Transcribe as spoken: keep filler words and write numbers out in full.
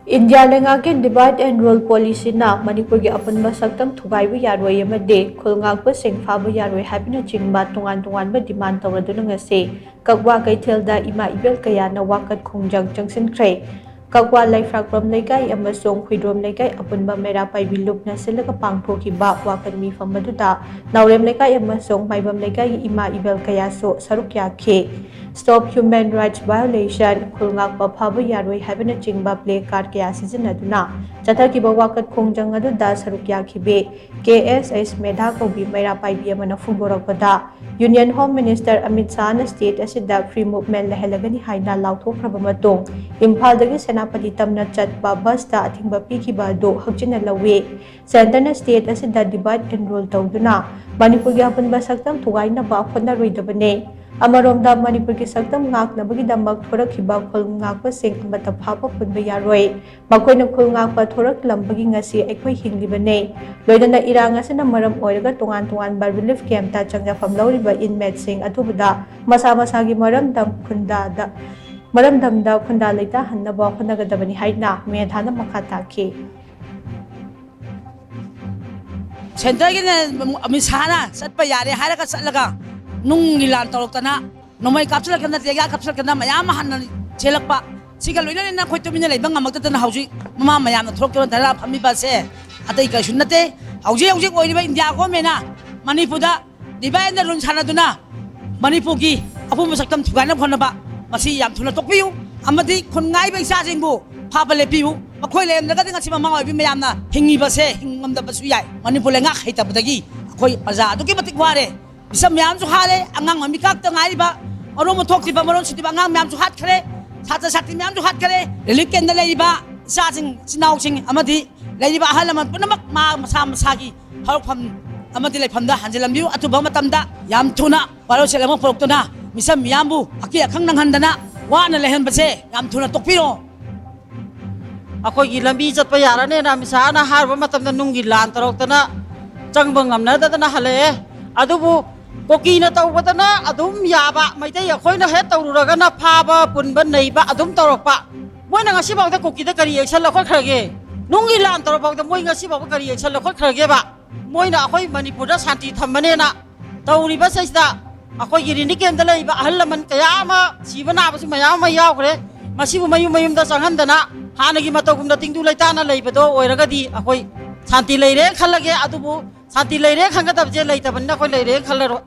India ꯂꯩꯉꯥꯛꯀꯤ Divide and Rule Policyꯅ ꯃꯅꯤꯄꯨꯔꯒꯤ ꯑꯄꯨꯟꯕ ꯁꯛꯇꯝ ꯊꯨꯒꯥꯏꯕ ꯌꯥꯔꯣꯏ ꯑꯃꯗꯤ ꯈꯨꯜ ꯉꯥꯛꯄꯁꯤꯡ ꯐꯥꯕ ꯌꯥꯔꯣꯏ ꯍꯥꯏꯕꯅꯆꯤꯡꯕ ꯇꯣꯉꯥꯟ ꯇꯣꯉꯥꯟꯕ demand ꯇꯧꯔꯗꯨꯅ ꯉꯁꯤ ꯀꯛꯋꯥ ꯀꯩꯊꯦꯜꯗ ꯏꯃꯥ ꯏꯕꯦꯜ ꯀꯌꯥꯅ ꯋꯥꯀꯠ ꯈꯣꯡꯖꯪ ꯆꯪꯁꯤꯟꯈ꯭ꯔꯦ꯫ ꯀꯛꯋꯥ ꯂꯩꯐ꯭ꯔꯥꯛꯄꯝ ꯂꯩꯀꯥꯏ ꯑꯃꯁꯨꯡ ꯍꯨꯏꯗ꯭ꯔꯣꯝ ꯂꯩꯀꯥꯏ ꯑꯄꯨꯟꯕ ꯃꯩꯔꯥ ꯄꯥꯏꯕꯤ ꯂꯨꯞꯅ ꯁꯤꯜꯂꯒ ꯄꯥꯡꯊꯣꯛꯈꯤꯕ ꯋꯥꯀꯠ ꯃꯤꯐꯝ ꯑꯗꯨꯗ ꯅꯥꯎꯔꯦꯝ ꯂꯩꯀꯥꯏ ꯑꯃꯁꯨꯡ ꯃꯥꯏꯕꯝ ꯂꯩꯀꯥꯏꯒꯤ ꯏꯃꯥ ꯏꯕꯦꯜ ꯀꯌꯥꯁꯨ ꯁꯔꯨꯛ ꯌꯥꯈꯤ꯫ Stop Human Rights Violation, ꯈꯨꯜ ꯉꯥꯛꯄ ꯐꯥꯕ ꯌꯥꯔꯣꯏ ꯍꯥꯏꯕꯅꯆꯤꯡꯕ placard ꯀꯌꯥ ꯁꯤꯖꯤꯟꯅꯗꯨꯅ ꯆꯠꯊꯈꯤꯕ ꯋꯥꯀꯠ ꯈꯣꯡꯖꯪ ꯑꯗꯨꯗ ꯁꯔꯨꯛ ꯌꯥꯈꯤꯕꯤ ꯀꯦ ꯑꯦꯁ ꯑꯦꯁ ꯃꯦꯙꯥ ꯀꯧꯕꯤ ꯃꯩꯔꯥ ꯄꯥꯏꯕꯤ ꯑꯃꯅ ꯐꯣꯡꯗꯣꯔꯛꯄꯗ, Union Home Minister Amit ꯁꯥꯍꯅ state ꯑꯁꯤꯗ free movement ꯂꯩꯍꯜꯂꯒꯅꯤ ꯍꯥꯏꯅ ꯂꯥꯎꯊꯣꯛꯈ꯭ꯔꯕ ꯃꯇꯨꯡ, ꯏꯝꯐꯥꯜꯗꯒꯤ ꯁꯦꯅꯥꯄꯇꯤ ꯇꯝꯅ ꯆꯠꯄ busꯇ ꯑꯊꯤꯡꯕ ꯄꯤꯈꯤꯕ ꯑꯗꯨ ꯍꯧꯖꯤꯟꯅ ꯂꯧꯏ꯫ Centreꯅ state ꯑꯁꯤꯗ divide and rule ꯇꯧꯗꯨꯅ ꯃꯅꯤꯄꯨꯔꯒꯤ ꯑꯄꯨꯟꯕ ꯁꯛꯇꯝ ꯊꯨꯒꯥꯏꯅꯕ ꯍꯣꯠꯅꯔꯣꯏꯗꯕꯅꯤ꯫ ꯑꯃꯔꯣꯝꯗ, ꯃꯅꯤꯄꯨꯔꯒꯤ ꯁꯛꯇꯝ ꯉꯥꯛꯅꯕꯒꯤꯗꯃꯛ ꯊꯣꯔꯛꯈꯤꯕ ꯈꯨꯜ ꯉꯥꯛꯄꯁꯤꯡ ꯑꯃꯠꯇ ꯐꯥꯕ ꯄꯨꯟꯕ ꯌꯥꯔꯣꯏ꯫ ꯃꯈꯣꯏꯅ ꯈꯨꯜ ꯉꯥꯛꯄ ꯊꯣꯔꯛꯂꯝꯕꯒꯤ ꯉꯁꯤ ꯑꯩꯈꯣꯏ ꯍꯤꯡꯂꯤꯕꯅꯤ꯫ ꯂꯣꯏꯅꯅ ꯏꯔꯥꯡ ꯑꯁꯤꯅ ꯃꯔꯝ ꯑꯣꯏꯔꯒ ꯇꯣꯉꯥꯟ ꯇꯣꯉꯥꯟꯕ relief campꯇ ꯆꯪꯖꯐꯝ ꯂꯧꯔꯤꯕ inmateꯁꯤꯡ ꯑꯊꯨꯕꯗ ꯃꯁꯥ ꯃꯁꯥꯒꯤ ꯃꯔꯝꯗꯝ ꯈꯨꯟꯗꯥꯗ, ꯃꯔꯝꯗꯝꯗ ꯈꯨꯟꯗꯥ ꯂꯩꯇꯥꯍꯟꯅꯕ ꯍꯣꯠꯅꯒꯗꯕꯅꯤ ꯍꯥꯏꯅ ꯃꯦꯙꯥꯅ ꯃꯈꯥ ꯇꯥꯈꯤ꯫ Centreꯒꯤꯅ ꯑꯃꯤꯠ ꯁꯥꯍꯅ ꯆꯠꯄ ꯌꯥꯔꯦ ꯍꯥꯏꯔꯒ ꯆꯠꯂꯒ ꯅꯨꯡꯒꯤ ꯂꯥꯟ ꯇꯧꯔꯛꯇꯅ, ꯅꯣꯡꯃꯩ ꯀꯥꯞꯁꯤꯜꯂꯛꯇꯅ, tear gas ꯀꯥꯞꯁꯤꯜꯂꯛꯇꯅ ꯃꯌꯥꯝ ꯑꯃ ꯍꯟꯅ ꯆꯦꯜꯂꯛꯄ꯫ ꯁꯤꯒ ꯂꯣꯏꯅꯅ ꯑꯩꯈꯣꯏ ꯇꯨꯃꯤꯟꯅ ꯂꯩꯕ ꯉꯝꯃꯛꯇꯗꯅ ꯍꯧꯖꯤꯛ ꯃꯃꯥ ꯃꯌꯥꯝꯅ ꯊꯣꯛꯂꯛꯇꯨꯅ ꯙꯔꯅꯥ ꯐꯝꯃꯤꯕ ꯑꯁꯦ ꯑꯇꯩ ꯀꯩꯁꯨ ꯅꯠꯇꯦ꯫ ꯍꯧꯖꯤꯛ ꯍꯧꯖꯤꯛ ꯑꯣꯏꯔꯤꯕ ꯏꯟꯗꯤꯌꯥ governmentꯅ ꯃꯅꯤꯄꯨꯔꯗ divide and rule ꯁꯥꯟꯅꯗꯨꯅ ꯃꯅꯤꯄꯨꯔꯒꯤ ꯑꯄꯨꯟꯕ ꯁꯛꯇꯝ ꯊꯨꯒꯥꯏꯅꯕ ꯍꯣꯠꯅꯕ, ꯃꯁꯤ ꯌꯥꯝ ꯊꯨꯅ ꯇꯣꯛꯄꯤꯌꯨ꯫ ꯑꯃꯗꯤ ꯈꯨꯟ ꯉꯥꯏꯕ ꯏꯆꯥꯁꯤꯡꯕꯨ ꯐꯥꯕ ꯂꯦꯞꯄꯤꯌꯨ꯫ ꯃꯈꯣꯏ ꯂꯩꯔꯝꯗ꯭ꯔꯒꯗꯤ ꯉꯁꯤ ꯃꯃꯥ ꯑꯣꯏꯕꯤ ꯃꯌꯥꯝꯅ ꯍꯤꯡꯉꯤꯕꯁꯦ ꯍꯤꯡꯉꯝꯗꯕꯁꯨ ꯌꯥꯏ꯫ ꯃꯅꯤꯄꯨꯔ ꯂꯩꯉꯥꯛ ꯍꯩꯇꯕꯗꯒꯤ ꯑꯩꯈꯣꯏ ꯄ꯭ꯔꯖꯥ ꯑꯗꯨꯛꯀꯤ ꯃꯇꯤꯛ ꯋꯥꯔꯦ꯫ ꯃꯤꯁꯛ ꯃꯌꯥꯝꯁꯨ ꯍꯥꯠꯂꯦ, ꯑꯉꯥꯡ ꯃꯃꯤꯀꯥꯞꯇ ꯉꯥꯏꯔꯤꯕ, ꯃꯔꯣꯟ ꯊꯣꯛꯇ꯭ꯔꯤꯕ, ꯃꯔꯣꯟ ꯁꯨꯗ꯭ꯔꯤꯕ ꯑꯉꯥꯡ ꯃꯌꯥꯝꯁꯨ ꯍꯥꯠꯈ꯭ꯔꯦ, ꯁꯥꯇ꯭ꯔ ꯁꯥꯇ꯭ꯔꯤ ꯃꯌꯥꯝꯁꯨ ꯍꯥꯠꯈ꯭ꯔꯦ, relief campꯇ ꯂꯩꯔꯤꯕ ꯏꯆꯥꯁꯤꯡ, ꯏꯆꯤꯟ ꯏꯅꯥꯎꯁꯤꯡ ꯑꯃꯗꯤ ꯂꯩꯔꯤꯕ ꯑꯍꯜ ꯂꯃꯟ ꯄꯨꯝꯅꯃꯛ ꯃꯥ ꯃꯁꯥ ꯃꯁꯥꯒꯤ ꯍꯧꯔꯛꯐꯝ ꯑꯃꯗꯤ ꯂꯩꯐꯝꯗ ꯍꯟꯖꯤꯜꯂꯝꯕꯤꯌꯨ꯫ ꯑꯊꯨꯕ ꯃꯇꯝꯗ ꯌꯥꯝ ꯊꯨꯅ ꯋꯥꯔꯣꯏꯁꯤꯟ ꯑꯃ ꯄꯨꯔꯛꯇꯨꯅ ꯃꯤꯁꯛ ꯃꯤꯌꯥꯝꯕꯨ ꯑꯀꯤ ꯑꯈꯪ ꯅꯪꯍꯟꯗꯅ ꯋꯥꯅ ꯂꯩꯍꯟꯕꯁꯦ ꯌꯥꯝ ꯊꯨꯅ ꯇꯣꯛꯄꯤꯔꯣ꯫ ꯑꯩꯈꯣꯏꯒꯤ ꯂꯝꯕꯤ ꯆꯠꯄ ꯌꯥꯔꯅꯦꯅ ꯑꯃꯤꯠ ꯁꯥꯍꯅ ꯍꯥꯏꯔꯨꯕ ꯃꯇꯝꯗ ꯅꯨꯡꯒꯤ ꯂꯥꯟ ꯇꯧꯔꯛꯇꯅ ꯆꯪꯕ ꯉꯝꯅꯗꯗꯅ ꯍꯜꯂꯛꯑꯦ꯫ ꯑꯗꯨꯕꯨ ꯀꯨꯀꯤꯅ ꯇꯧꯕꯗꯅ ꯑꯗꯨꯝ ꯌꯥꯕ, ꯃꯩꯇꯩ ꯑꯩꯈꯣꯏꯅ ꯍꯦꯛ ꯇꯧꯔꯨꯔꯒꯅ ꯐꯥꯕ, ꯄꯨꯟꯕ, ꯅꯩꯕ ꯑꯗꯨꯝ ꯇꯧꯔꯛꯄ꯫ ꯃꯣꯏꯅ ꯉꯁꯤꯐꯥꯎꯗ ꯀꯨꯀꯤꯗ ꯀꯔꯤ action ꯂꯧꯈꯠꯈ꯭ꯔꯒꯦ? ꯅꯨꯡꯒꯤ ꯂꯥꯟ ꯇꯧꯔꯐꯥꯎꯗ ꯃꯣꯏ ꯉꯁꯤꯐꯥꯎꯕ ꯀꯔꯤ action ꯂꯧꯈꯠꯈ꯭ꯔꯒꯦꯕ? ꯃꯣꯏꯅ ꯑꯩꯈꯣꯏ ꯃꯅꯤꯄꯨꯔꯗ ꯁꯥꯟꯇꯤ ꯊꯝꯕꯅꯦꯅ ꯇꯧꯔꯤꯕꯁꯤꯗ ꯑꯩꯈꯣꯏꯒꯤ relief camp ꯇ ꯂꯩꯔꯤꯕ ꯑꯍꯜ ꯂꯃꯟ ꯀꯌꯥ ꯑꯃ ꯁꯤꯕ ꯅꯥꯕꯁꯨ ꯃꯌꯥꯝ ꯑꯃ ꯌꯥꯎꯈ꯭ꯔꯦ꯫ ꯃꯁꯤꯕꯨ ꯃꯌꯨꯝ ꯃꯌꯨꯝꯗ ꯆꯪꯍꯟꯗꯅ ꯍꯥꯟꯅꯒꯤ ꯃꯇꯧꯒꯨꯝꯅ ꯇꯤꯡꯗꯨ ꯂꯩꯇꯥꯅ ꯂꯩꯕꯗꯣ ꯑꯣꯏꯔꯒꯗꯤ ꯑꯩꯈꯣꯏ ꯁꯥꯟꯇꯤ ꯂꯩꯔꯦ ꯈꯜꯂꯒꯦ꯫ ꯑꯗꯨꯕꯨ ꯁꯥꯟꯇꯤ ꯂꯩꯔꯦ ꯈꯟꯒꯗꯕꯁꯦ ꯂꯩꯇꯕꯅꯤꯅ ꯑꯩꯈꯣꯏ ꯂꯩꯔꯦ ꯈꯜꯂꯔꯣꯏ꯫